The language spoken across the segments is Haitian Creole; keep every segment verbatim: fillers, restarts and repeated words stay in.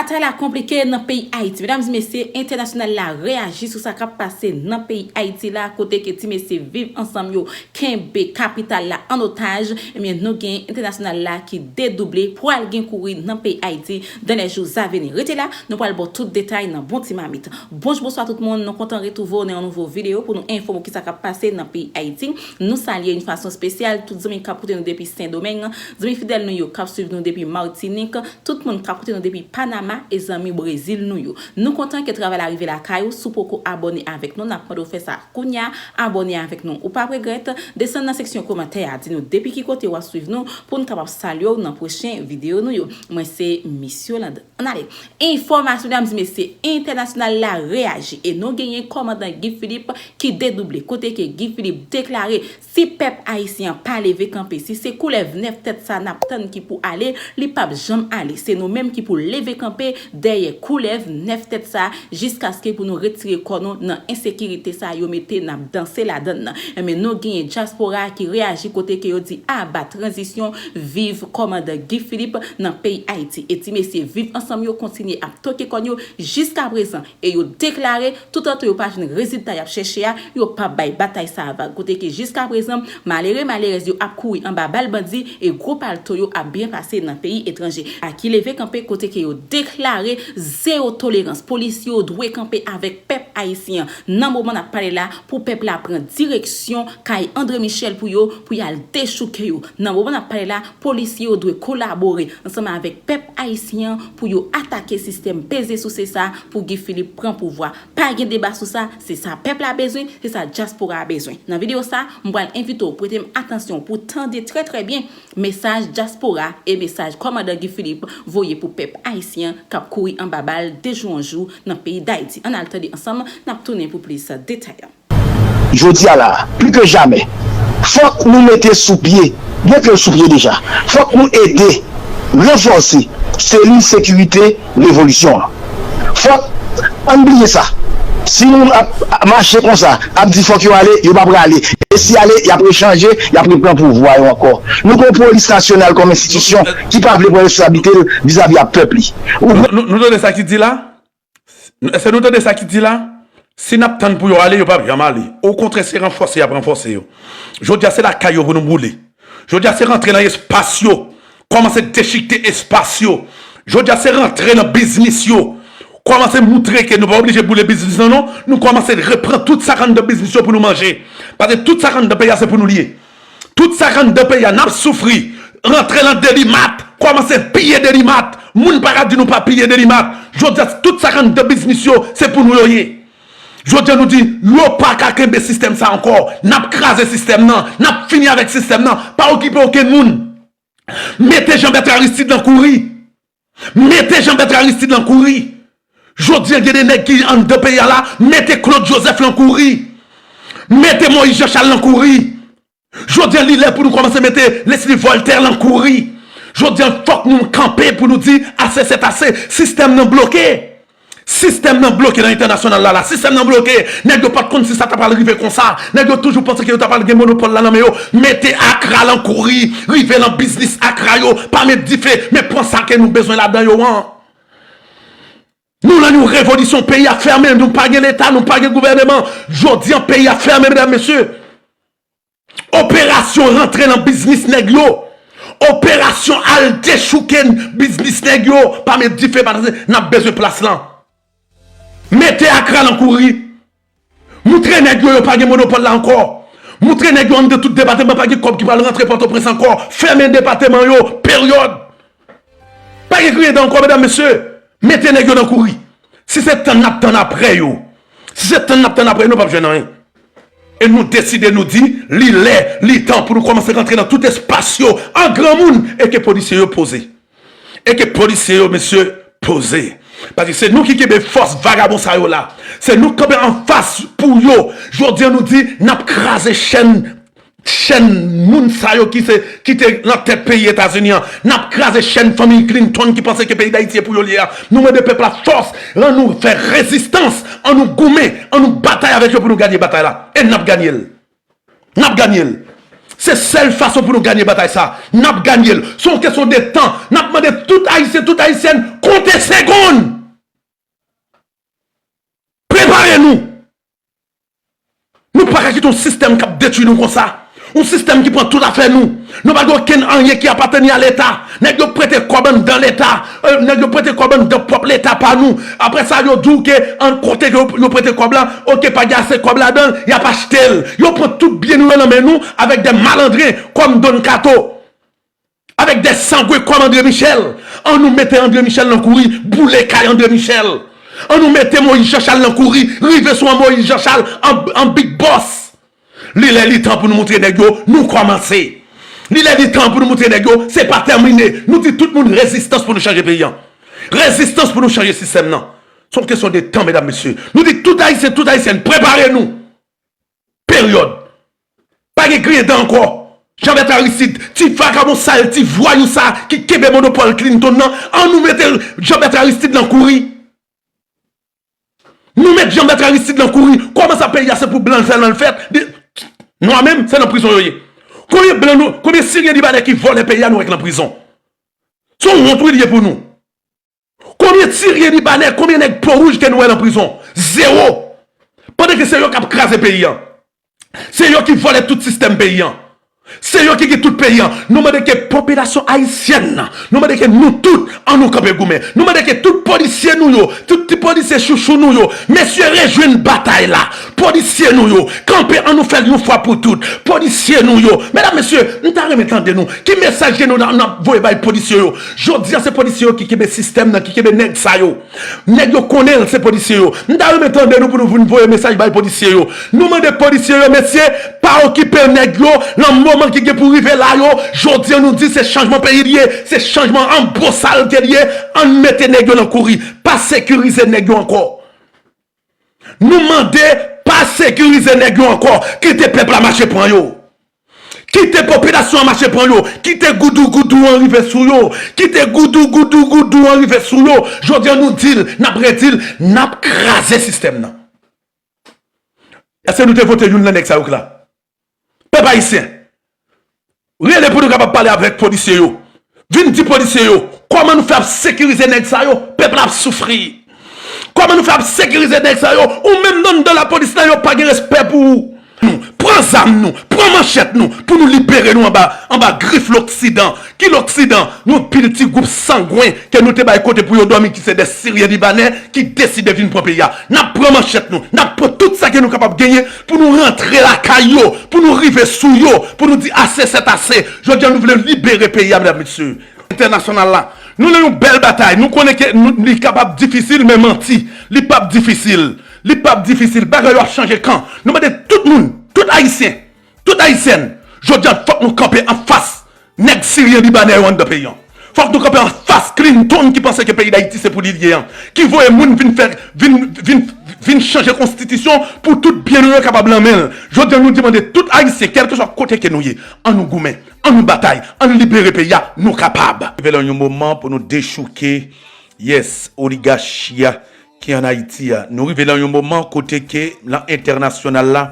Batay la konplike nan peyi Ayiti. Medam e mesye, entènasyonal la reyaji sou sa k ap pase nan peyi Ayiti la, kote ke ti mesye Viv Ansanm yo kenbe kapital la an otaj. Ebyen, nou gen entènasyonal la ki dedouble, pral gen kouri nan peyi Ayiti dans les jours à venir. Rete la, nou pral ba w tout detay nan bon ti mamit. Bonjou, bonswa tout moun, nou kontan retwouve w nan yon nouvo videyo pou nou enfòme w ki sa k ap pase nan peyi Ayiti. Nou salye yon fason espesyal tout zanmi k ap koute nou depi Sendomeng, zanmi fidèl nou yo k ap swiv nou depi Matinik, tout moun k ap koute nou depi Panama e zanmi Brezil nou yo. Nou kontan ke travay la rive lakay ou. Si w poko abòne avèk nou, n ap mande w fè sa kounye a. Abòne avèk nou, ou p ap regrèt. Desann nan seksyon kòmantè a, di nou depi ki kote w ap swiv nou pou n kapab salye w nan pwochen videyo nou yo. Mwen se Miss Yolande. Ann ale. Enfòmasyon, medam e mesye, entènasyonal la reyaji e nou genyen kòmandan Guy Philippe ki dedouble, kote ke Guy Philippe deklare si pèp ayisyen an pa leve kanpe, si se koulèv nèf tèt sa n ap tann ki pou ale, li p ap janm ale. Se nou menm ki pou leve kanpe dèyè koulèv nèf tèt sa, jiskaske pou nou retire kò nou nan ensekirite sa yo mete n ap danse ladann nan. Enben, nou genyen dyaspora a ki reyaji kote ke yo di aba tranzisyon, viv kòmandan Guy Philippe nan peyi Ayiti. E ti mesye Viv Ansanm yo kontinye ap toke kòn yo jiskaprezan e yo deklare toutotan yo pa jwenn rezilta y ap chèche a, yo p ap bay batay sa a vag. Kote ke jiskaprezan, malere malerèz yo ap kouri anba bal bandi e gwo palto yo ap byen pase nan peyi etranje. A ki leve kanpe kote ke yo deklare zewo tolerans. Polisye yo dwe kanpe avèk pèp ayisyen an nan moman n ap pale la pou pèp la pran direksyon kay André Michel pou yo, pou y al dechouke yo. Nan moman n ap pale la, polisye yo dwe kolabore ansanm avèk pèp ayisyen an pou yo atake sistèm peze souse sa pou Guy Philippe pran pouvwa. Pa gen deba sou sa, se sa pèp la bezwen, se sa dyaspora a bezwen. Nan videyo sa, m pral envite w prete m atansyon pou w tande trè trè byen mesaj dyaspora e mesaj kòmandan Guy Philippe voye pou pèp ayisyen an k ap kouri anba bal de jou an jou nan peyi Dayiti. Ann al tande ansanm, n ap tounen pou plis detay. Jodi a la, pli ke jamè, fòk nou mete sou pye, byen ke l sou pye deja, fòk nou ede ranfòse selil sekirite revolisyon an. Fòk, ann bliye sa. Si nou ap mache konsa, ap di fòk yo ale, yo pa prale. E si ale, y ap rechanje, y ap repran pouvwa yo ankò. Nou gen yon polis nasyonal kòm enstitisyon ki pa vle pran responsablite l vizavi a pèp li. Ou Nou, nou, nou tande sa ki di la? Èske nou tande sa ki di la? Si n ap tann pou yo ale, yo p ap janm ale. Okontrè, se ranfòse y ap ranfòse yo. Jodi a, se lakay yo pou nou boule. Jodi a, se rantre nan espas yo. Kòmanse dechikte espas yo. Jodi a, se rantre nan biznis yo. Kòmanse moutre ke nou pa oblije boule biznis lan non. Nou kòmanse repran tout sa k anndan biznis yo pou nou manje. Paske tout sa k anndan peyi a, se pou nou li ye. Tout sa k anndan peyi a, n ap soufri. Rantre nan Delimat, kòmanse piye Delimat. Moun pa ka di nou pa piye Delimat. Jodi a, tout sa k anndan biznis yo, se pou nou yo ye. Jodi a, nou di, yo pa ka kenbe sistèm sa ankò. N ap kraze sistèm nan. N ap fini avèk sistèm nan. Pa okipe okenn moun. Mete Jean Bertrand Aristide lan kouri. Mete Jean Bertrand Aristide lan kouri. Jodi a, gen de nèg ki anndan peyi a la, mete Claude Joseph lan kouri. Mete Moïse Jean Charles lan kouri. Jodi a, li lè pou nou kòmanse mete Leslie Voltaire lan kouri. Jodi a, fòk nou kanpe pou nou di, ase sèt ase. Sistèm nan bloke. Sistèm nan bloke nan entènasyonal la la. Sistèm nan bloke. Nèg yo pa t konn si sa ta pral rive konsa. Nèg yo toujou panse ke yo ta pral gen monopòl la nan men yo. Mete Akra lan kouri. Rive lan biznis Akra yo. Pa met dife. Men pran sa ke nou bezwen ladan yo an. Nou lan yon revolisyon, peyi a fèmen, nou pa gen leta, nou pa gen gouvèneman. Jodi a, peyi a fèmen, medam, mesye. Operasyon rantre nan biznis nèg yo. Operasyon al dechouke biznis nèg yo. Pa met dife, pa n ap bezwen plas lan. Mete Akra lan kouri. Moutre nèg yo, yo pa gen monopòl la ankò. Moutre nèg yo anndan tout depatman, pa gen kòb ki pral rantre Pòtoprens ankò. Fèmen depatman yo, peryòd. Pa gen kriye dan ankò, medam, mesye. Mete nèg yo nan kouri. Si se tann n ap tann apre yo, si se tann n ap tann apre yo, nou p ap jwenn anyen. E nou deside, nou di, li lè, li tan pou nou kòmanse rantre nan tout espas yo, an granmoun, e ke polisye yo poze. E ke polisye yo, mesye, poze. Paske se nou ki kenbe fòs vagabon sa yo la. Se nou k kanpe anfas pou yo. Jodi a, nou di, n ap kraze chèn chèn moun sa yo ki se, ki te nan tèt peyi Etazini an. N ap kraze chèn fanmi Clinton ki panse ke peyi Dayiti e pou yo l ye a. Nou mande pèp la fòs, ann nou fè rezistans, ann nou goumen, ann nou batay avèk yo pou nou ganye batay la. E n ap ganye l. N ap ganye l. Se sèl fason pou nou ganye batay sa. N ap ganye l. Se yon kesyon de tan. N ap mande tout Ayisyen, tout Ayisyèn, konte segonn. Prepare nou. Nou pa ka kite yon sistèm k ap detwi nou konsa. Yon sistèm ki pran tout afè nou. Nou pa gen okenn anyen ki apateni a Leta. Nèg yo prete kòb anndan Leta. Euh, nèg yo prete kòb anndan pwòp Leta pa nou. Apre sa, yo di w ke an kote ke yo, yo prete kòb la, oke, pa gen ase kòb ladan l, y ap achte l. Yo pran tout byen nou yo nan men nou avèk de malandren kòm Don Kato. Avèk de sangwen kòm André Michel. An nou mete André Michel nan kouri, boule kay André Michel. An nou mete Moïse Jean Charles nan kouri, rive sou an Moïse Jean Charles an, an big boss. Li lè li tan pou nou montre nèg yo, nou kòmanse. Li lè li tan pou nou montre nèg yo, se pa tèmine. Nou di tout moun rezistans pou nou chanje peyi an. Rezistans pou nou chanje sistèm nan. Se yon kesyon de tan, medam, mesye. Nou di tout Ayisyen, tout Ayisyèn, prepare nou. Peryòd. Pa gen griyen dan ankò. Jean Bertrand Aristide, ti vakabon sal, ti vwayou sa ki kenbe monopòl Clinton nan, an nou mete Jean Bertrand Aristide nan kouri. Nou met Jean Bertrand Aristide nan kouri. Kòman sa peyi a se pou blan l fè nan l fèt? Nwa menm, se nan prizon yo ye. Konbyen blan nou, konbyen Siryen Libanè ki vòlè peyi a nou wè k nan prizon? Se yon wont wi l ye pou nou. Konbyen Siryen Libanè, konbyen nèg po wouj ke nou wè nan prizon? Zewo. Pandan ke se yo k ap kraze peyi an. Se yo ki vòlè tout sistèm peyi an. Se yo ki gen tout peyi an. Nou mande ke popilasyon ayisyèn nan, nou mande ke nou tout, an nou kanpe goumen. Nou mande ke tout polisye nou yo, tout ti polisye chouchou nou yo, mesye, rejwenn batay la. Polisye nou yo, kanpe, an nou fè l yon fwa pou tout. Polisye nou yo, medam, mesye, m ta renmen tande nou. Ki mesaj ke nou, n ap voye bay polisye yo? Jodi a, se polisye yo ki kenbe sistèm nan, ki kenbe nèg sa yo. Nèg yo konnen l se polisye yo. M ta renmen tande nou pou nou vin voye mesaj bay polisye yo. Nou mande polisye yo, mesye, pa okipe nèg yo nan moman ki gen pou rive la yo. Jodi a nou di se chanjman peyi l ye, se chanjman an bosal ke l ye. Ann mete nèg yo nan kouri. Pa sekirize nèg yo ankò. Nou mande pa sekirize nèg yo ankò. Kite pèp la mache pran yo. Kite popilasyon an mache pran yo. Kite goudougoudou an rive sou yo. Kite goudougoudougoudou an rive sou yo. Jodi a nou di l, n ap redi l, n ap kraze sistèm nan. Èske nou te vote youn nan nèg sa yo k la? Pèp ayisyen, rele pou nou kapab pale avèk polisye yo. Vin di polisye yo, kòman nou fè ap sekirize nèg sa yo? Pèp la ap soufri. Kòman nou fè ap sekirize nèg sa yo? Ou menm anndan lapolis la, yo pa gen respè pou ou. Nou, pran zam nou, pran manchèt nou, pou nou libere nou anba, anba grif loksidan. Ki loksidan? Yon pil ti gwoup sangwen ke nou te bay kote pou yo dòmi, ki se de Siryen Libanè, ki deside vin pran peyi a. N ap pran manchèt nou, n ap pran tout sa ke nou kapab genyen pou nou rantre lakay yo, pou nou rive sou yo, pou nou di ase sèt ase. Jodi a nou vle libere peyi a, medam, mesye. Entènasyonal la. Nou nan yon bèl batay. Nou konnen ke nou, li kapab difisil, men manti. Li p ap difisil. Li p ap difisil. Bagay yo ap chanje kan. Nou mande tout moun, tout Ayisyen, tout Ayisyèn, jodi a fòk nou kanpe anfas nèg Siryen Libanè yo anndan peyi an. Fòk nou kanpe anfas Clinton ki panse ke peyi Dayiti se pou li l ye an. Ki voye moun vin fè, vin, vin, vin chanje konstitisyon pou tout byen nou yo kapab nan men l. Jodi a nou di mande tout Ayisyen, kèlkeswa kote ke nou ye, ann nou goumen. Ann nou batay, ann libere peyi a, nou kapab. Rive nan yon moman pou nou dechouke, yes, oligachi a ki ann Ayiti a. Nou rive nan yon moman kote ke nan entènasyonal la,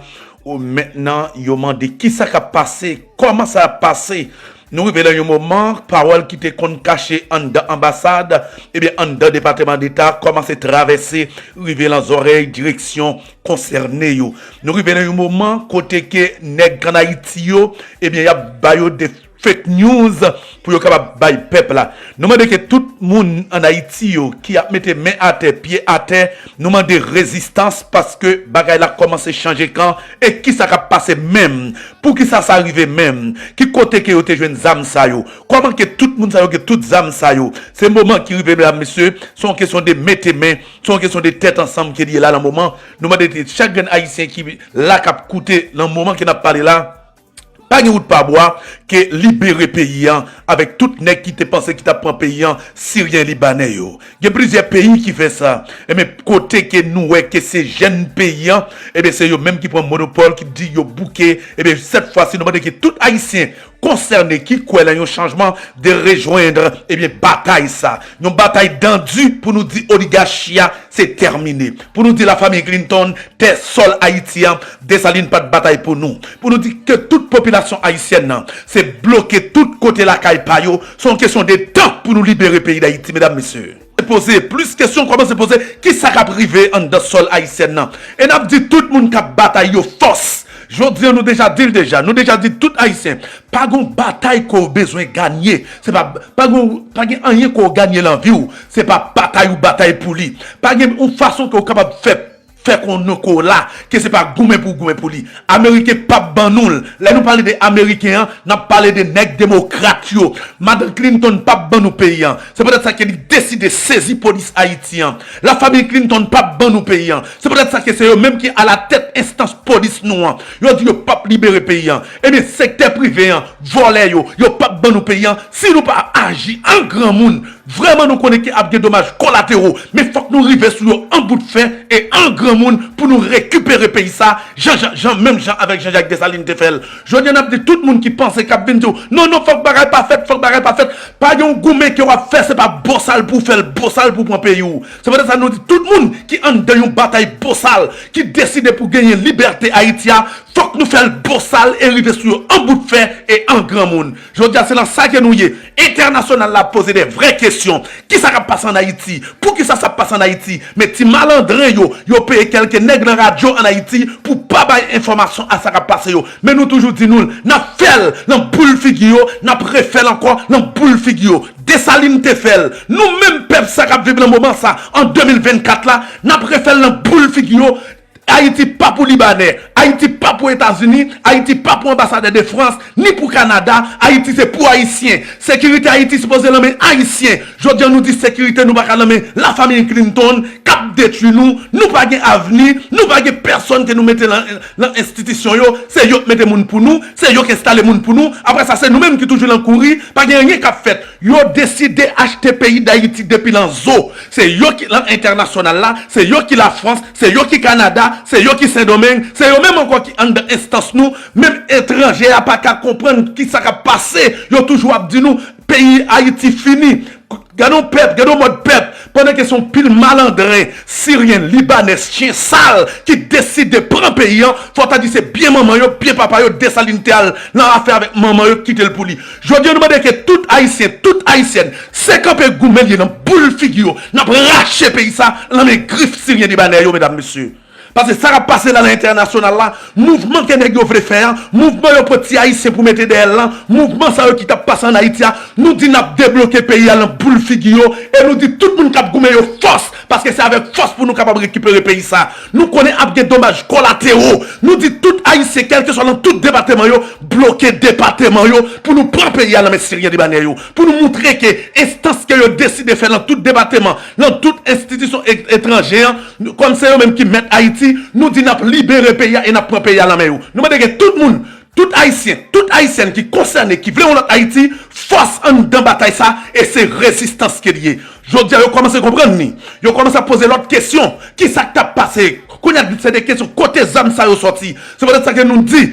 ou mentnan yo mande kisa k ap pase, kòman sa ap pase. Nou rive nan yon moman, pawòl ki te konn kache anndan anbasad, ebyen anndan Depatman Deta, kòmanse travèse, rive nan zòrèy direksyon konsène yo. Nou rive nan yon moman kote ke nèg k ann Ayiti yo, ebyen, y ap ba yo de fake news pou yo kapab bay pèp la. Nou mande ke tout moun ann Ayiti yo ki ap mete men atè, pye atè, nou mande rezistans paske bagay la kòmanse chanje kan. E kisa k ap pase menm? Poukisa sa rive menm? Ki kote ke yo te jwenn zam sa yo? Kòman ke tout moun sa yo gen tout zam sa yo? Se moman ki rive, medam, mesye, se yon kesyon de mete men, se yon kesyon de tèt ansanm ke li ye la nan moman. Nou mande ke chak grenn Ayisyen ki la k ap koute nan moman ke n ap pale la, pa gen wout pa bwa, ke libere peyi an avèk tout nèg ki te panse ki t ap pran peyi an, Siryen Libanè yo. Gen plizyè peyi ki fè sa. Enben, kote ke nou wè ke se jèn peyi an, ebyen se yo menm ki pran monopòl, ki di yo bouke, ebyen sèt fwa si nou mande ke tout Ayisyen konsène ki kwè nan yon chanjman de rejwenn, ebyen batay sa. Yon batay dan di pou nou di oligachi a se tèmine. Pou nou di lafanmi Clinton, tè sòl Ayiti an, Desalin pa t batay pou nou. Pou nou di ke tout popilasyon ayisyèn nan, se bloke tout kote lakay pa yo, se yon kesyon de tan pou nou libere peyi Dayiti, medam, mesye. Poze plis kesyon, kòmanse poze, ki sa k ap rive anndan sòl ayisyèn nan? E n ap di tout moun k ap batay yo fòs. Jodi an, nou deja di l deja, nou deja di tout Ayisyen, pa gen yon batay ke w bezwen ganye. Se pa, pa gen, pa gen anyen ke w ganye nan vi w. Se pa batay ou batay pou li. Pa gen yon fason ke w kapab fè, fè konnen ke w la, ke se pa goumen pou w goumen pou li. Ameriken p ap ban nou l. Lè nou pale de Ameriken an, n ap pale de nèg demokrat yo. Madan Clinton p ap ban nou peyi an. Se poutèt sa ke li deside sezi polis Ayiti an. Lafanmi Clinton p ap ban nou peyi an. Se poutèt sa ke se yo menm ki alatèt enstans polis nou an. Yo di yo p ap libere peyi an. Ebyen, sektè prive an, vòlè yo, yo p ap ban nou peyi an si nou pa aji an granmoun. Vrèman, nou konnen ke ap gen domaj kolatero, men fòk nou rive sou yo an bout fè e an granmoun pou nou rekipere peyi sa, jan, jan, jan, menm jan avèk Jean Jacques Dessalines te fè l. Jodi an, n ap di tout moun ki panse, k ap vin di w, non, non, fòk bagay pa fèt, fòk bagay pa fèt. Pa gen yon goumen ke w ap fè, se pa bosal pou w fè l, bosal pou w pran peyi w. Se poutèt sa nou di tout moun ki anndan yon batay bosal, ki deside pou genyen libète Ayiti a, fòk nou fè l bosal e rive sou yo an bout fè e an granmoun. Jodi a, se nan sa ke nou ye. Entènasyonal la ap poze de vrè kesyon. Ki sa k ap pase ann Ayiti? Poukisa sa ap pase ann Ayiti? Men ti malandren yo, yo peye kèlke nèg nan radyo ann Ayiti pou pa bay enfòmasyon a sa k ap pase yo. Men nou toujou di nou l, n ap fè l nan boul figi yo, n ap refè l ankò nan boul figi yo. Desalin te fè l. Nou menm pèp sa k ap viv nan moman sa, an de mil vennkat la, n ap refè l nan boul figi yo. Ayiti pa pou Libanè, Ayiti pa pou Etazini, Ayiti pa pou anbasadè de Frans, ni pou Kanada, Ayiti se pou Ayisyen. Sekirite Ayiti sipoze nan men Ayisyen. Jodi an nou di sekirite nou pa ka nan men lafanmi Clinton, k ap detwi nou, nou pa gen avni, nou pa gen pèsonn ke nou mete nan, nan enstitisyon yo, se yo k mete moun pou nou, se yo k enstale moun pou nou, apre sa se nou menm ki toujou nan kouri, pa gen anyen k ap fèt. Yo deside achte peyi Dayiti depi nan zo. Se yo ki nan entènasyonal la, se yo ki Lafrans, se yo ki Kanada, se yo ki Sendomeng, se yo menm ankò ki anndan enstans nou. Menm etranje a pa ka konprann ki sa k ap pase. Yo toujou ap di nou, peyi Ayiti fini. Gade yon pèp, gade yon mòd pèp. Pandan ke se yon pil malandren, siryen, libanè, chen sal ki deside pran peyi an, fò w ta di se byen manman yo, byen papa yo, Desalin te al nan afè avèk manman yo, kite l pou li. Jodi an, nou mande ke tout Ayisyen, tout Ayisyèn, se kanpe goumen l ye nan boul figi yo. N ap rache peyi sa nan men grif siryen libanè yo, medam, mesye. Paske sa k ap pase la nan entènasyonal la, mouvman ke nèg yo vle fè a, mouvman yo pran ti Ayisyen pou mete dèyè l lan, mouvman sa yo ki t ap pase ann Ayiti a, nou di n ap debloke peyi a nan boul figi yo, e nou di tout moun k ap goumen yo fòs, paske se avèk fòs pou nou kapab rekipere peyi sa. Nou konnen ap gen domaj kolatero. Nou di tout Ayisyen, kèlkeswa nan tout depatman yo, bloke depatman yo pou nou pran peyi a nan men siryen libanè yo. Pou nou moutre ke enstans ke yo deside fè nan tout depatman, nan tout enstitisyon e-, etranje an, nou, kòm se yo menm ki mèt Ayiti, nou di n ap libere peyi a e n ap pran peyi a nan men yo. Nou mande ke tout moun, tout Ayisyen, tout Ayisyèn ki konsène, ki vle yon lòt Ayiti, fòs anndan batay sa, e se rezistans ke l ye. Jodi a, yo kòmanse konprann ni. Yo kòmanse ap poze lòt kesyon. Ki sa k t ap pase? Kounye a, se de kesyon. Kote zam sa yo sòti? Se poutèt sa ke nou di,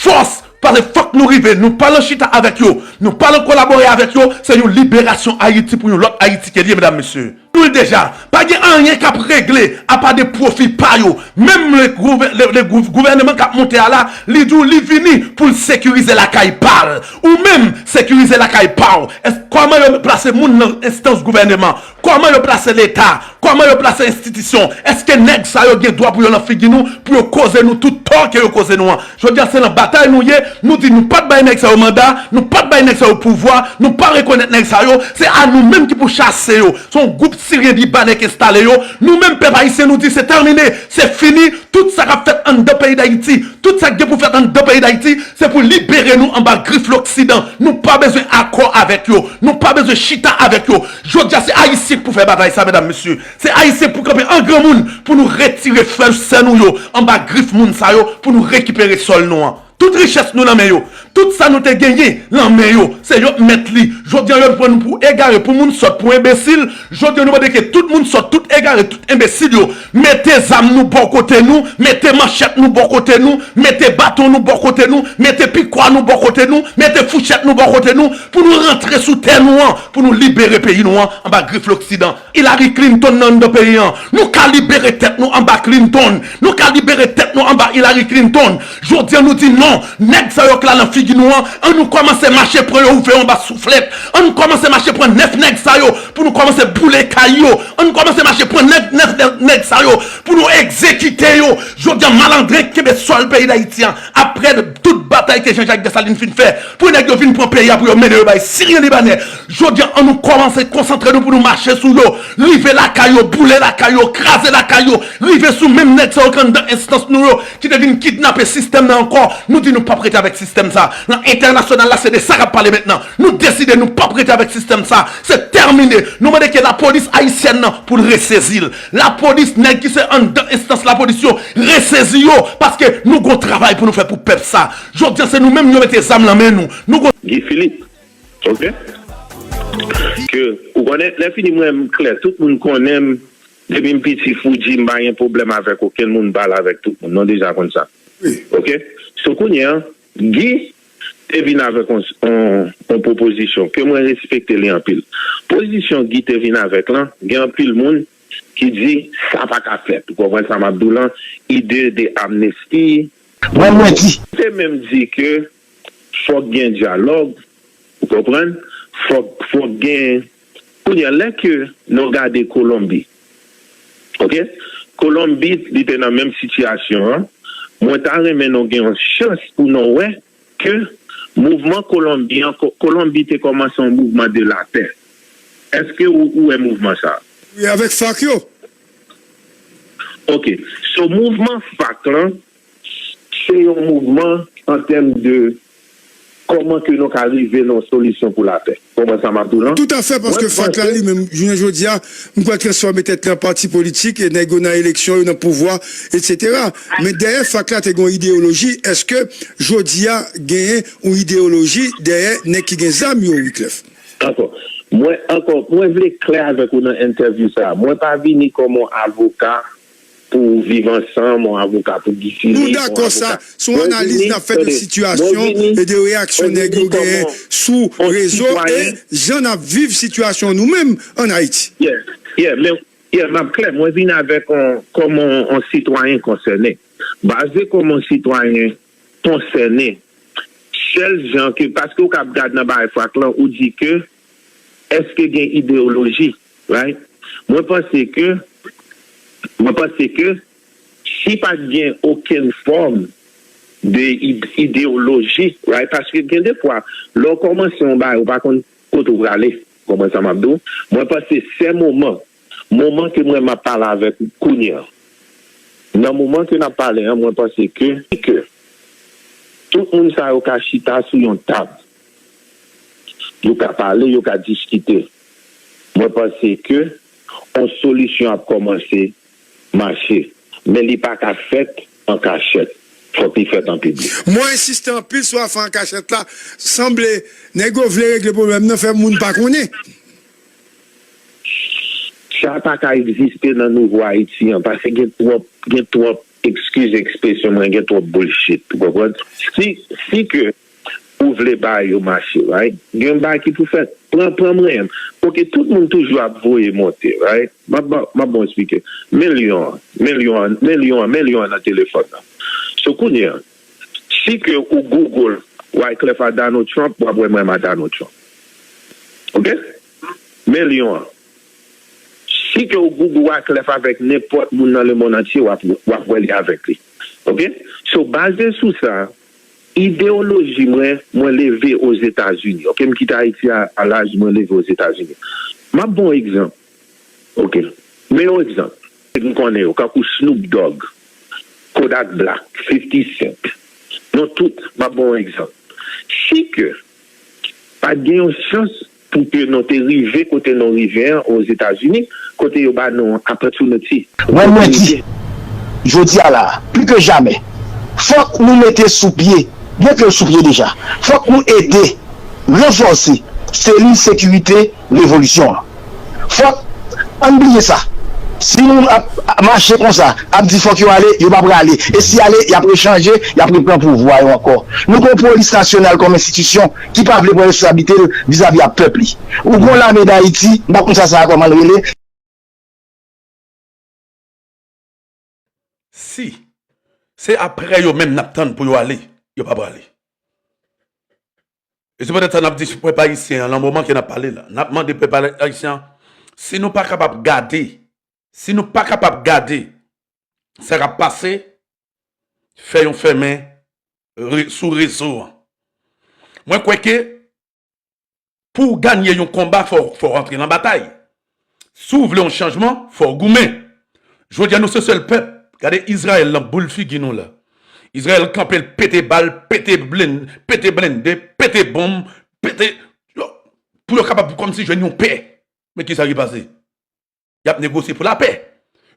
fòs, paske fòk nou rive. Nou pa nan chita avèk yo. Nou pa nan kolabore avèk yo. Se yon liberasyon Ayiti pou yon lòt Ayiti ke l ye, medam, mesye. Nou di l deja, pa gen anyen k ap regle apa de pwofi pa yo. Menm le gouvè-, le, le gouv-, gouvènman k ap monte a la, li di w li vini pou l sekirize lakay pa l. Ou menm, sekirize lakay pa w. Èske, kòman yo plase moun nan enstans gouvènman? Kòman yo plase Leta? Kòman yo plase enstitisyon? Èske nèg sa yo gen dwa pou yo nan figi nou, pou yo koze nou tout tò ke yo koze nou an? Jodi a, se nan batay nou ye, nou di nou pa t bay nèg sa yo manda, nou pa t bay nèg sa yo pouvwa, nou pa rekonèt nèg sa yo, se a nou menm ki pou chase yo. Se yon gwoup siryen libanè k enstale yo. Nou menm pèp ayisyen, nou di se tèmine, se fini. Tout sa k ap fèt anndan peyi Dayiti, tout sa k gen pou fèt anndan peyi Dayiti, se pou libere nou anba grif loksidan. Nou pa bezwen akò avèk yo. Nou pa bezwen chita avèk yo. Jodi a, se Ayisyen k pou fè batay sa, medam, mesye. Se Ayisyen k pou kanpe an granmoun pou nou retire frè, sè nou yo anba grif moun sa yo, pou nou rekipere sòl nou an. Tout richès nou nan men yo. Tout sa nou te genyen nan men yo. Se yo k mèt li. Jodi a, yo pran nou pou egare, pou moun sòt, pou enbesil. Jodi a, nou mande ke tout moun sòt, tout egare, tout enbesil yo, mete zam nou bò kote nou, mete manchèt nou bò kote nou, mete baton nou bò kote nou, mete pikwa nou bò kote nou, mete fouchèt nou bò kote nou, pou nou rantre sou tè nou an, pou nou libere peyi nou an anba grif Loksidan. Hillary Clinton nan anndan peyi an. Nou ka libere tèt nou anba Clinton. Nou ka libere tèt nou anba Hillary Clinton. Jodi a, nou di non. Nèg sa yo k la nan figi nou an, an nou kòmanse mache pran yo ouvè yo anba souflèt. An nou kòmanse mache pran nèf nèg sa yo pou nou kòmanse boule kay yo. An nou kòmanse mache pran nèf, nèf, nèf nèg sa yo pou nou egzekite yo. Jodi a, malandren k kenbe sòl peyi Dayiti an, apre tout batay ke Jean Jacques Dessalines fin fè pou nèg yo vin pran peyi a pou yo mennen yo bay Siryen Libanè. Jodi a, an nou kòmanse konsantre nou pou nou mache sou yo, rive lakay yo, boule lakay yo, kraze lakay yo, rive sou menm nèg sa yo k anndan enstans nou yo, ki te vin kidnape sistèm nan ankò. Nou di nou p ap rete avèk sistèm sa. Nan entènasyonal la, se de sa k ap pale mentnan. Nou deside nou p ap rete avèk sistèm sa. Se tèmine. Nou mande ke lapolis ayisyèn nan pou l resezi l. Lapolis, nèg ki se anndan enstans lapolis yo, resezi yo, paske nou gon travay pou nou fè pou pèp sa. Jodi a, se nou menm yo mete zam nan men nou. Nou gon Guy Philippe, ok? Ke, ou konnen, lè fini mwen, m klè, tout moun konnen m, depi m piti, Fouji, m pa gen pwoblèm avèk okenn moun, m pale avèk tout moun, nou deja konn sa. Ok? So kounye a, Guy te vin avèk yon, yon, yon pwopozisyon ke mwen respekte li anpil. Pozisyon Guy te vin avèk lan, gen anpil moun ki di sa pa ka fèt. Ou konprann sa m ap di w lan? Ide de amnesti. Mwen, mwen di. Te menm di ke fòk gen dyalòg, ou konprann? Fòk, fòk gen. Kounye a, lè ke nou gade Kolonbi, ok? Kolonbi, li te nan menm sitiyasyon an. Mwen ta renmen nou gen yon chans pou nou wè ke mouvman Kolonbi an, Kolonbi te kòmanse yon mouvman de lapè. Èske ou, ou wè mouvman sa a? Wi, avèk fak yo. Ok. So, mouvman fak lan, se yon mouvman an tèm de kòman ke nou ka rive nan yon solisyon pou lapè. Konprann sa m ap di w lan? Toutafè, paske fak la li menm, jounen jodi a, m kwè l transfòme tèt li an pati politik, e nèg yo nan eleksyon, yo nan pouvwa, etsetera. Men dèyè fak la te gen yon ideyoloji, èske jodi a genyen yon ideyoloji dèyè nèg ki gen zam yo, Wiclef? Ankò, mwen, ankò, mwen vle klè avèk ou nan entèvyou sa a. Mwen pa vini kòm yon avoka pou Viv Ansanm, yon avoka pou Guy Philippe, yon avoka. Nou dakò sa, se yon analiz n ap fè de sitiyasyon e de reyaksyon nèg yo genyen sou rezo e jan n ap viv sitiyasyon nou menm ann Ayiti. Yeah, yeah, men, yeah, m ap klè, mwen vini avèk yon, kòm yon, yon sitwayen konsène. Baze kòm yon sitwayen konsène, sèl jan ke, paske ou ka ap gad nan bagay fak lan, ou di ke, èske gen ideyoloji, right? Mwen panse ke, mwen panse ke, si pa t gen okenn fòm de id-, ideyoloji, right? Paske gen de fwa, lè w kòmanse yon bagay, ou pa konn kote w prale. Konprann sa m ap di w? Mwen panse sèl moman, moman ke mwen m ap pale avèk ou kounye a, nan moman ke n ap pale an, mwen panse ke, ke tout moun sa yo ka chita sou yon tab. Yo ka pale, yo ka diskite. Mwen panse ke yon solisyon ap kòmanse mache. Men li pa ka fèt an kachèt. Fòk li fèt an piblik. Mwen ensiste anpil sou afè an kachèt la. Sanble nèg yo vle regle pwoblèm nan, fè moun pa konnen. Sa pa ka egziste nan nouvo Ayiti an, paske gen twòp, gen twòp, excuse expression mwen, gen twòp bullshit, ou konprann? Si, si ke ou vle bagay yo mache, right? Gen bagay ki pou fèt. Pran, pran mwen. Ok, tout moun toujou ap voye monte, right? M ap ba, m ap ba w eksplike. Milyon an, milyon an, milyon an, milyon an nan telefòn nan. So kounye a, si ke ou Google Wyclef a Donald Trump, w ap wè mwen m a Donald Trump. Ok? Milyon an. Si ke ou Google Wyclef avèk nenpòt moun nan lemonn antye, w ap, w ap wè li avèk li. Ok? So, baze sou sa, ideyoloji mwen, mwen leve Ozetazini. Ok? M kite Ayiti a, a laj mwen leve Ozetazini. M ap ba w egzanp. Ok? Men yon egzanp. M konnen yo, kankou Snoop Dogg, Kodak Black, fifty Cent. Nou tout, m ap ba w egzanp. Si ke pa t gen yon chans pou ke nou te rive kote nou rive an Ozetazini, kote yo ba nou opportunity. Mwen, mwen di, jodi a la, pli ke jamè, fòk nou mete sou pye Gen pye l sou pye deja. Fòk nou ede ranfòse seli sekirite revolisyon an. Fòk, ann bliye sa. Si nou ap mache konsa, ap di fòk yo ale, yo pa prale. E si ale, y ap rechanje, y ap repran pouvwa yo ankò. Nou gen yon polis nasyonal kòm enstitisyon ki pa vle pran responsablite l vizavi a pèp li. Ou gen yon lame Dayiti, m pa konn sa sa a kòman l rele. Si se apre yo menm n ap tann pou yo ale, yo pa prale. E se poutèt sa n ap di pèp ayisyen an, nan moman ke n ap pale la, n ap mande pèp ayisyen an, si nou pa kapab gade, si nou pa kapab gade sa k ap pase, fè yon fèmen sou rezo an. Mwen kwè ke pou w ganye yon konba, fò, fò w rantre nan batay. Si w vle yon chanjman, fò w goumen. Jodi a, nou se sèl pèp. Gade Izrayèl nan boul figi nou la. Izrayèl kanpe, l pete bal, pete blende, pete blende, pete bonm, pete. Pou yo kapab kòmsi jwenn yon pè. Men kisa ki pase? Y ap negosye pou lapè.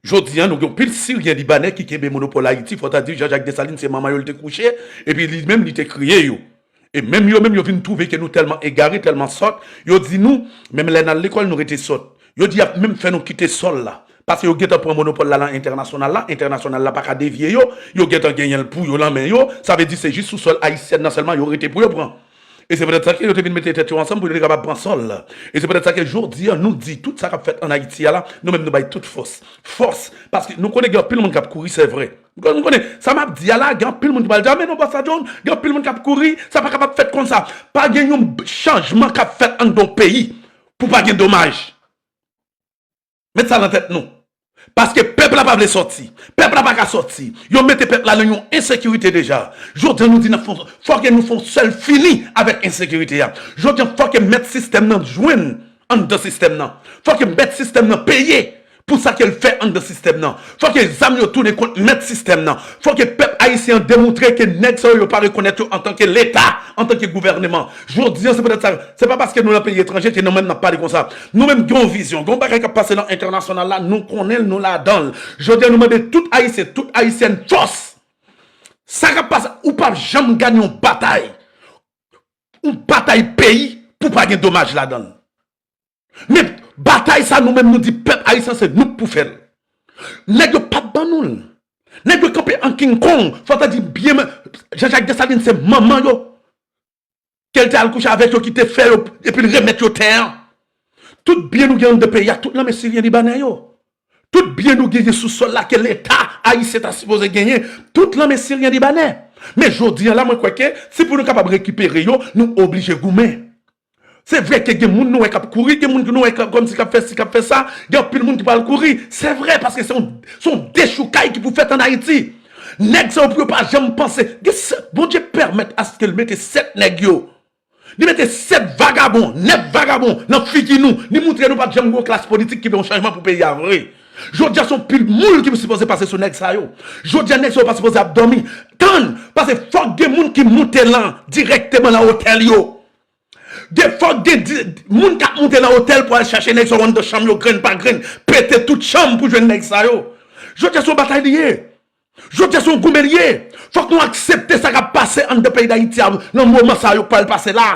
Jodi a, nou gen yon pil Siryen Libanè ki kenbe monopòl Ayiti, fò ta di Jean Jacques Dessalines se manman yo l te kouche, epi li menm li te kreye yo. E menm yo menm yo vin twouve ke nou tèlman egare, tèlman sòt, yo di nou, menm lè n al lekòl nou rete sòt. Yo di y ap menm fè nou kite sòl la. Paske yo gentan pran monopòl la nan entènasyonal la, entènasyonal la pa ka devye yo, yo gentan genyen l pou yo nan men yo, sa vle di se jis sou sòl ayisyèn nan sèlman yo rete pou yo pran. E se poutèt sa ke yo te vin mete tèt yo ansanm pou yo te kapab pran sòl la. E se poutèt sa ke jodi a nou di tout sa k ap fèt ann Ayiti a la, nou menm nou bay tout fòs. Fòs! Paske nou konnen gen anpil moun k ap kouri, se vre. Nou konnen, sa m ap di a la, gen anpil moun ki pral di, a men non, Bòs Sadjon, gen anpil moun k ap kouri, sa pa kapab fèt konsa. Pa gen yon chanjman k ap fèt anndan yon peyi pou pa gen domaj. Met sa nan tèt nou. Paske pèp la pa vle sòti. Pèp la pa ka sòti. Yo mete pèp la nan yon ensekirite deja. Jodi a nou di n ap fè yon, fòk nou fè yon sèl fini avèk ensekirite a. Jodi a fòk mèt sistèm nan jwenn anndan sistèm nan. Fòk mèt sistèm nan peye pou sa ke l fè anndan sistèm nan. Fòk zam yo tounen kont mèt sistèm nan. Fòk pèp ayisyen an demontre ke nèg sa yo, yo pa rekonèt yo antanke Leta, antanke gouvèneman. Jodi a, se poutèt sa, se pa paske nou nan peyi etranje ke nou menm n ap pale konsa. Nou menm gen yon vizyon, gen yon bagay k ap pase nan entènasyonal la, nou konnen l, nou ladan l. Jodi a, nou mande tout Ayisyen, tout Ayisyèn fòs. Sa k ap pase, ou p ap janm ganye yon batay, yon batay peyi pou pa gen domaj ladan l. Men batay sa nou menm nou di pèp ayisyen se nou k pou fè l. Nèg yo p ap ban nou l. Nèg yo kanpe an King Kong, fò ta di byen, Jean Jacques Dessalines se manman yo. Ke l te al kouche avèk yo ki te fè yo, epi l remèt yo tè an. Tout byen nou gen anndan peyi a, tout nan men Siryen Libanè yo. Tout byen nou genyen sou sòl la ke Leta ayisyen ta sipoze genyen, tout nan men Siryen Libanè. Men jodi a la, mwen kwè ke si pou nou kapab rekipere yo, nou oblije goumen. Se vre ke gen moun nou wè k ap kouri, gen moun nou wè k ap, kòmsi k ap fè si, k ap fè sa, gen anpil moun ki pral kouri. Se vre, paske se yon, se yon dechoukay ki pou fèt ann Ayiti. Nèg sa yo pou yo pa janm panse. Gen se, Bondye pèmèt aske l mete sèt nèg yo. Li mete sèt vagabon, nèf vagabon nan figi nou. Li moutre nou pa t janm gen yon klas politik ki vle yon chanjman pou peyi a vre. Jodi a se yon pil moul ki sipoze pase sou nèg sa yo. Jodi a nèg sa yo pa sipoze ap dòmi. Tann, paske fòk gen moun ki moute lan dirèkteman nan otèl yo. Gen fòk gen di, moun k ap moute nan otèl pou al chache nèg sa yo anndan chanm yo grenn pa grenn, pete tout chanm pou jwenn nèg sa yo. Jodi a se yon batay li ye. Jodi a se yon goumen li ye. Fòk nou aksepte sa k ap pase anndan peyi Dayiti a nan moman sa yo k pral pase la.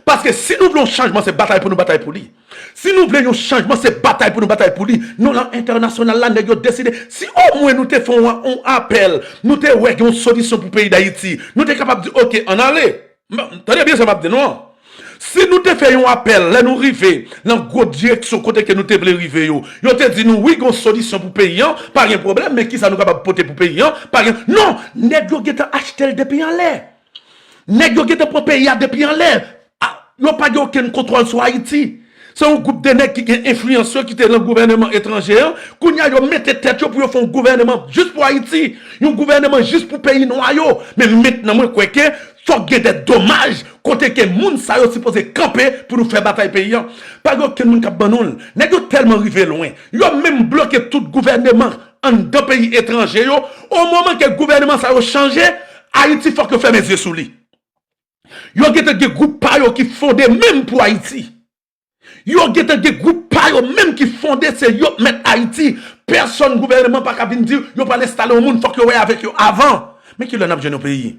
Paske si nou vle yon chanjman, se batay pou nou batay pou li. Si nou vle yon chanjman, se batay pou nou batay pou li. Nou nan entènasyonal la, nèg yo deside. Si omwen nou te fè yon, yon apèl, nou te wè gen yon solisyon pou peyi Dayiti, nou te kapab di, oke, ann ale. Tande byen sa m ap di nou an. Si nou te fè yon apèl, lè nou rive nan gwo direksyon kote ke nou te vle rive yo, yo te di nou, wi, gen yon solisyon pou peyi an, pa gen pwoblèm, men kisa nou kapab pote pou peyi an, pa gen, non, nèg yo gentan achte l depi anlè. Nèg yo gentan pran peyi a depi anlè. A, yo pa gen okenn kontwòl sou Ayiti. Se yon gwoup de nèg ki gen enfliyans yo ki te nan gouvèneman etranje an. Kounye a, yo mete tèt yo pou yo fè yon gouvèneman jis pou Ayiti. Yon gouvèneman jis pou peyi nwa yo. Men mentnan, mwen kwè ke fòk gen de domaj kote ke moun sa yo sipoze kanpe pou nou fè batay peyi an. Pa gen okenn moun k ap ban nou l. Nèg yo tèlman rive lwen. Yo menm bloke tout gouvèneman anndan peyi etranje yo. O moman ke gouvèneman sa yo chanje, Ayiti fòk yo fèmen zye sou li. Yo gentan gen gwoup pa yo ki fonde menm pou Ayiti. Yo gentan gen gwoup pa yo menm ki fonde, se yo k mèt Ayiti. Pèsòn gouvèneman pa ka vin di yo pral enstale yon moun, fòk yo wè avèk yo avan. Men kilè n ap jwenn yon peyi?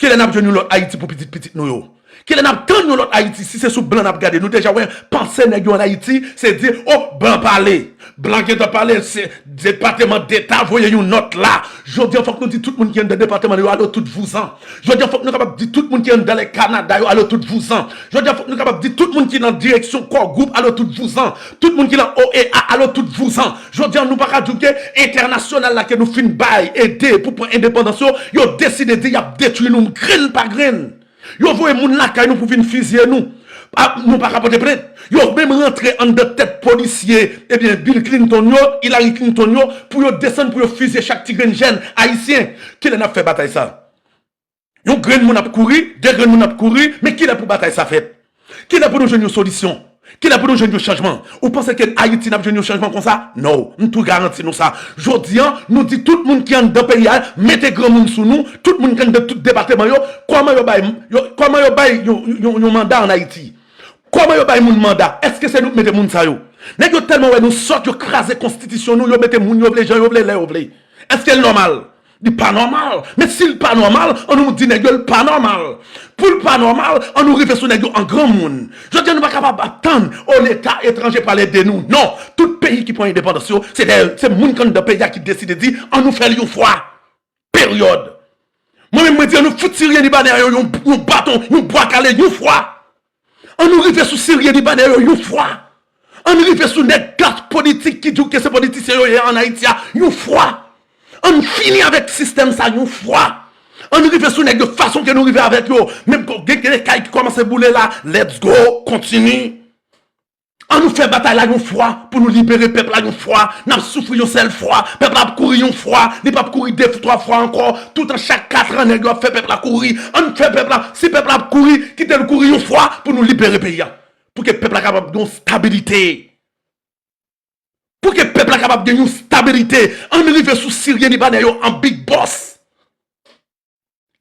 Kilè n ap jwenn yon lòt Ayiti pou pitit pitit nou yo? Kilè n ap tann yon lòt Ayiti? Si se sou blan n ap gade, nou deja wè panse nèg yo ann Ayiti, se di, o, blan pale. Blan gentan pale, se Depatman Deta voye yon nòt la. Jodi a, fòk nou di tout moun ki anndan depatman yo, ale tout vouzan. Jodi a, fòk nou kapab di tout moun ki anndan lè Kanada yo, ale tout vouzan. Jodi a, fòk nou kapab di tout moun ki nan direksyon Core Group, ale tout vouzan. Tout moun ki nan O E A, ale tout vouzan. Jodi a, nou pa ka di ke entènasyonal la ke nou fin bay, ede pou pran endepandans yo, yo deside di y ap detwi nou grenn pa grenn. Yo voye moun lakay nou pou vin fizye nou. A, nou pa ka pote plent. Yo menm rantre anndan tèt polisye, ebyen, Bill Clinton yo, Hillary Clinton yo, pou yo desann, pou yo fizye chak ti grenn jèn ayisyen. Kilè n ap fè batay sa? Yon grenn moun ap kouri, de grenn moun ap kouri, men kilè pou batay sa fèt? Kilè pou nou jwenn yon solisyon? Kilè pou nou jwenn yon chanjman? Ou panse ke Ayiti n ap jwenn yon chanjman konsa? No, m tou garanti nou sa. Jodi a, nou di tout moun ki anndan peyi a, mete granmoun sou nou, tout moun ki anndan tout depatman yo, kòman yo bay, yo, kòman yo bay yon, yon, yon manda ann Ayiti? Kòman yo bay moun manda? Èske se nou k mete moun sa yo? Nèg yo tèlman wè nou sòt, yo kraze konstitisyon nou, yo mete moun yo vle, jan yo vle, lè yo vle. Èske l nòmal? Li pa nòmal. Men si l pa nòmal, ann nou di nèg yo l pa nòmal. Pou l pa nòmal, ann nou rive sou nèg yo an granmoun. Jodi a, nou pa kapab ap tann, o, Leta etranje pral ede nou. Non! Tout peyi ki pran endepandans yo, se dèyè, se moun k anndan peyi a ki deside di, ann nou fè l yon fwa. Peryòd. Mwen menm, mwen di, ann nou fout Siryen Libanè yo yon, yon baton, yon bwa kale, yon fwa. Ann nou rive sou Siryen Libanè yo yon fwa. Ann rive sou nèg klas politik ki di w ke se politisyen yo ye ann Ayiti a yon fwa. Ann fini avèk sistèm sa yon fwa. Ann rive sou nèg yo fason ke nou rive avèk yo. Menm kon gen, gen kay ki kòmanse boule la, let's go, kontini. Ann nou fè batay la yon fwa pou nou libere pèp la yon fwa. N ap soufri yon sèl fwa. Pèp la ap kouri yon fwa. Li p ap kouri de twa fwa ankò. Toutan chak katran nèg yo ap fè pèp la kouri. Ann fè pèp la, si pèp la ap kouri, kite l kouri yon fwa pou nou libere peyi a. Pou ke pèp la kapab gen yon stabilite. Pou ke pèp la kapab gen yon stabilite. Ann rive sou Siryen Libanè yo an big boss.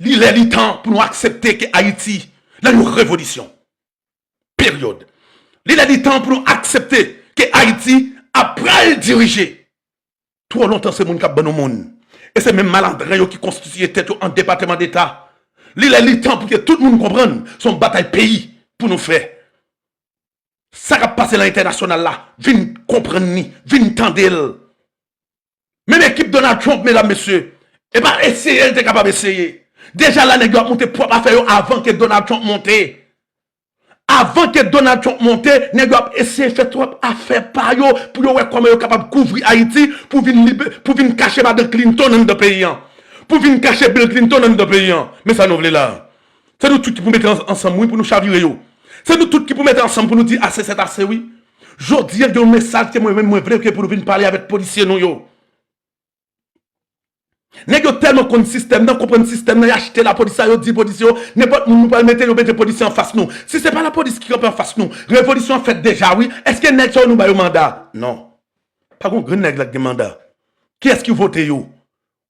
Li lè li tan pou nou aksepte ke Ayiti nan yon revolisyon. Peryòd. Li lè li tan pou nou aksepte ke Ayiti ap pral dirije. Twò lontan se moun k ap ban nou moun. E se menm malandren yo ki konstitiye tèt yo an Depatman Deta. Li lè li tan pou ke tout moun konprann se yon batay peyi pou nou fè. Sa k ap pase nan entènasyonal la, vin konprann li, vin tande l. Menm ekip Donald Trump, medam, mesye, e pa eseye l te kapab eseye. Deja la, nèg yo ap monte pwòp afè yo avan ke Donald Trump monte. Avan ke Donald Trump monte, nèg yo ap eseye fè twòp afè pa yo pou yo wè kòman yo kapab kouvri Ayiti, pou vin libe, pou vin kache madan Clinton anndan peyi a. Pou vin kache Bill Clinton anndan peyi a. Men sa nou vle la. Se nou tout ki pou mete ans-, ansanm, wi, pou nou chavire yo. Se nou tout ki pou mete ansanm pou nou di ase sèt ase, wi. Jodi a, gen yon mesaj ke mwen menm mwen vle ke pou nou vin pale avèk polisye nou yo. Nèg yo tèlman konn sistèm nan, konprann sistèm nan, y achte lapolis sa, yo di polisye yo, nenpòt moun nou pral mete, yo mete polisye anfas nou. Si se pa lapolis ki kanpe anfas nou, revolisyon an fèt deja, wi. Èske nèg sa yo nou ba yo manda? Non. Pa gon grenn nèg la ki gen manda. Kiyès ki vote yo?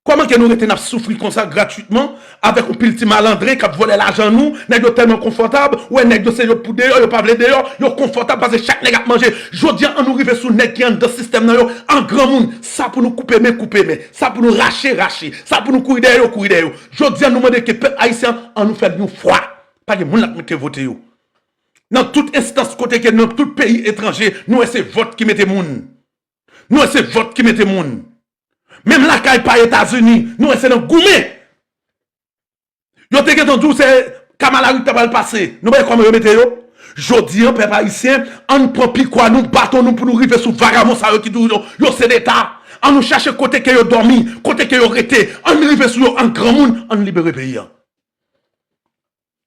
Kòman ke nou rete n ap soufri konsa gratwitman avèk yon pil ti malandren k ap vòlè lajan nou? Nèg yo tèlman konfòtab, ou wè nèg yo se yo pou deyò, yo pa vle deyò, yo konfòtab paske chak nèg ap manje. Jodi a, ann nou rive sou nèg ki anndan sistèm nan yo an granmoun. Sa pou nou koupe men, koupe men. Sa pou nou rache, rache. Sa pou nou kouri dèyè yo, kouri dèyè yo. Jodi a, nou mande ke pèp ayisyen an, ann nou fè l yon fwa. Pa gen moun la k mete vote yo. Nan tout enstans kote ke nan tout peyi etranje, nou wè se vòt ki mete moun. Nou wè se vòt ki mete moun. Menm lakay pa Etazini, nou wè se nan goumen. Yo te gentan di w se Kamala Harris ta pral pase. Nou wè kòman yo mete yo? Jodi a, pèp ayisyen, ann pran pikwa nou, baton nou pou nou rive sou vagabon sa yo ki di w yo, yo se Leta. Ann nou chache kote ke yo dòmi, kote ke yo rete. Ann rive sou yo an granmoun, ann libere peyi a.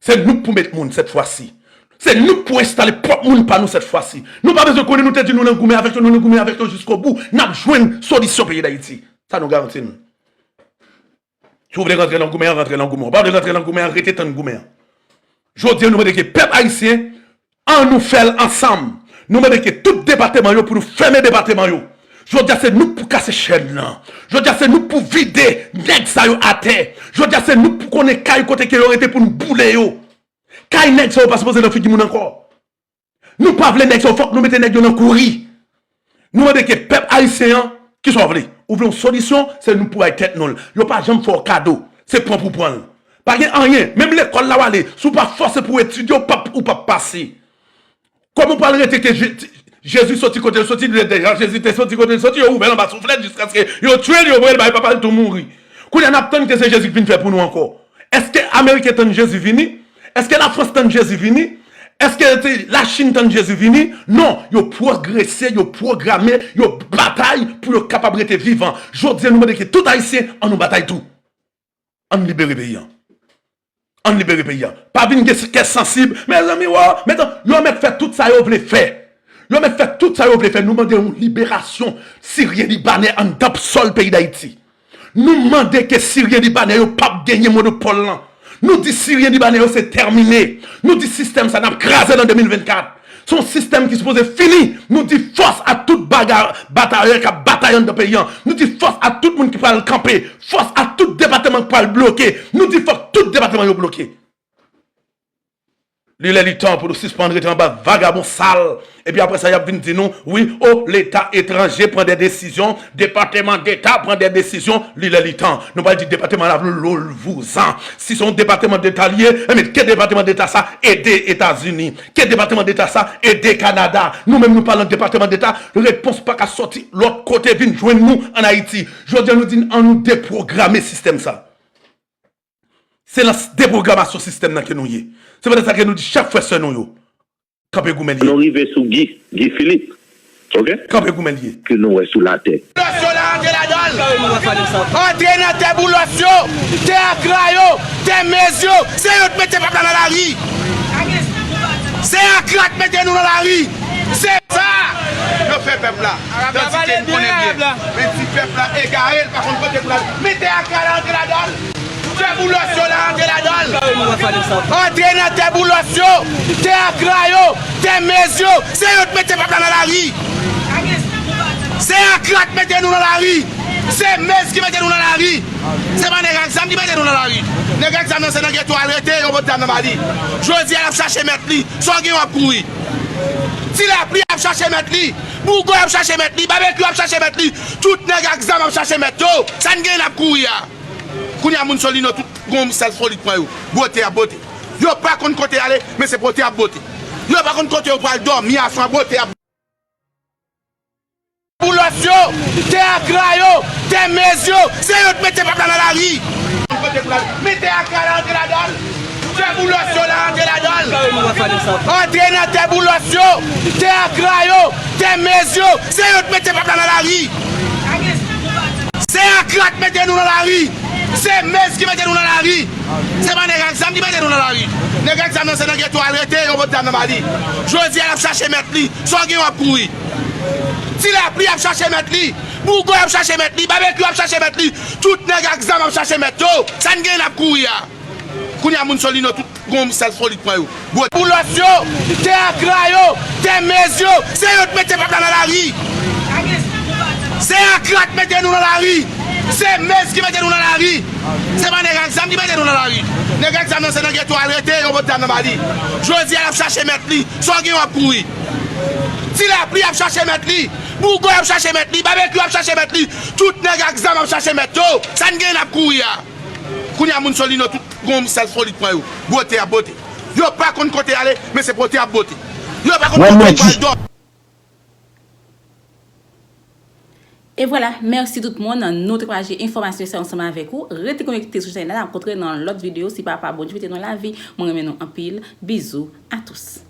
Se nou k pou met moun sèt fwa si. Se nou k pou enstale pwòp moun pa nou sèt fwa si. Nou pa bezwen konnen, nou te di nou nan goumen avèk yo, nou nan goumen avèk yo jiskobou. N ap jwenn solisyon peyi Dayiti. Sa nou garanti n. Si w vle rantre nan goumen an, rantre nan goumen an. W pa vle rantre nan goumen an, rete tann goumen an. Jodi a, nou mande ke pèp ayisyen, ann nou fè l ansanm. Nou mande ke tout depatman yo pou nou fèmen depatman yo. Jodi a, se nou k pou kase chèn nan. Jodi a, se nou k pou vide nèg sa yo atè. Jodi a, se nou k pou konnen kay kote ke yo rete pou n boule yo. Kay nèg sa yo pa sipoze nan figi moun ankò. Nou pa vle nèg sa yo, fòk nou mete nèg yo nan kouri. Nou mande ke pèp ayisyen an, kisa w vle? Ou vle yon solisyon, se nou pou bay tèt nou l. Yo pa janm fè w kado. Se pran pou pran l. Pa gen anyen. Menm lekòl la w ale, si w pa fòse pou w etidye, w p ap, ou p ap pase. Kòman w pral rete ke Je-, Jezi soti kote l soti, deja Jezi te soti kote l soti, yo ouvè l anba souflèt jiskaske yo tiye l, yo voye l bay papa l tou mouri. Kounye a n ap tann ke se Jezi k vin fè pou nou ankò. Èske Ameriken tann Jezi vini? Èske Lafrans tann Jezi vini? Èske te Lachin tann Jezi vini? Non, yo pwogrese, yo pwograme, yo batay pou yo kapab rete vivan. Jodi a nou mande ke tout Ayisyen, ann nou batay tou. Ann libere peyi a. Ann libere peyi a. Pa vin gen kè sansib. Mezanmi, wo, mezanmi, yo mèt fè tout sa yo vle fè. Yo mèt fè tout sa yo vle fè. Nou mande yon liberasyon siryen libanè anndan sòl peyi Dayiti. Nou mande ke siryen libanè yo p ap genyen monopòl lan. Nou di siryen libanè yo se tèmine. Nou di sistèm sa n ap kraze l an de mil vennkat. Se yon sistèm ki sipoze fini. Nou di fòs a tout baga-, batayè k ap batay anndan peyi an. Nou di fòs a tout moun ki pral kanpe. Fòs a tout depatman k pral bloke. Nou di fòk tout depatman yo bloke. Li lè li tan pou nou sispann rete anba vagabon sal. Epi apre sa, y ap vin di nou, wi, o, Leta etranje pran de desizyon, Depatman Deta pran de desizyon, li lè li tan. Nou pral di Depatman Lavil, vouzan. Si se yon Depatman Deta li ye, enben, ke Depatman Deta sa ede Etazini? Ke Depatman Deta sa ede Kanada? Nou menm nou pa nan Depatman Deta, repons pa ka sòti lòt kote vin jwenn nou ann Ayiti. Jodi a nou di ann nou depwograme sistèm sa. Se nan depwogramasyon sistèm nan ke nou ye. Se poutèt sa ke nou di chak frè sè nou yo, kanpe goumen l ye. Nou rive sou Guy, Guy Philippe. Ok? Kanpe goumen l ye. Ke nou wè sou latè. Boulos yo la, antre ladan l. Antre nan tè Boulos yo, tè Akra yo, tè Mez yo. Se yo k mete pèp la nan lari. Se Akra k mete nou nan lari. Se sa yo fè pèp la. Tandike m konnen byen. Men di pèp la egare, l pa konn kote pou l al. Men tè Akra la, antre ladan l. Tè Boulos yo la, antre ladan l. Antre nan tè Boulos yo, tè Akra yo, tè Mez yo. Se yo k mete pèp la nan lari. Se Akra k mete nou nan lari. Se Mez ki mete nou nan lari. Se pa nèg ak zam ki mete nou nan lari. Nèg ak zam nan se nan geto al rete, yo pot zam nan ba li. Jodi a, l ap chache mèt li. Sa w gen, w ap kouri. Ti Lapli ap chache mèt li. Bougon ap chache mèt li. Babekyou ap chache mèt li. Tout nèg ak zam ap chache mèt yo. Sa n gen, n ap kouri a. Kounye a, moun Solino tout gon sèl foli k pran yo. Bwote ap bwote. Yo pa konn kote y ale, men se bwote ap bwote. Yo pa konn kote yo pral dòmi aswè, bwote ap. Boulos yo, tè Akra yo, tè Mez yo, se yo k mete pèp la nan lari. Men tè Akra la, antre ladan l. Tè Boulos yo la, antre ladan l. Antre nan tè Boulos yo, tè Akra yo, tè Mez yo, se yo k mete pèp la nan lari. Se Akra k mete nou nan lari. Se Mez ki mete nou nan lari. Se pa nèg ak zam ki mete nou nan lari. Nèg ak zam nan se nan geto al rete, yo pot zam nan ba li. Jodi a, l ap chache mèt li. Sa w gen, w ap kouri. Ti Lapli ap chache mèt li. Bougon ap chache mèt li. Babekyou ap chache mèt li. Tout nèg ak zam ap chache mèt yo. Sa n gen, n ap kouri a. Kounye a, moun Solino tout gon sèl foli k pran yo. Bwote. Boulos yo, tè Akra yo, tè Mez yo, se yo k mete pèp la nan lari. Se Akra k mete nou nan lari. Se Mez ki mete nou nan lari. Se pa nèg ak zam ki mete nou nan lari. Nèg ak zam nan se nan geto al rete, yo pot zam nan ba li. Jodi a, l ap chache mèt li. Sa w gen, w ap kouri. Ti Lapli ap chache mèt li. Bougon ap chache mèt li. Babekyou ap chache mèt li. Tout nèg ak zam ap chache mèt yo. Sa n gen, n ap kouri a. Kounye a, moun Solino tout gon sèl foli k pran yo. Bwote ap bwote. Yo pa konn kote y ale, men se bwote ap bwote. Yo pa konn kote y pral dòmi. E vwala, mèsi tout moun. Nou te pataje enfòmasyon sa ansanm avèk ou. Rete konekte sou chanèl la, n ap kontre nan lòt videyo si Papa Bondye mete nou lavi. Mwen renmen nou anpil. Bizou à tous.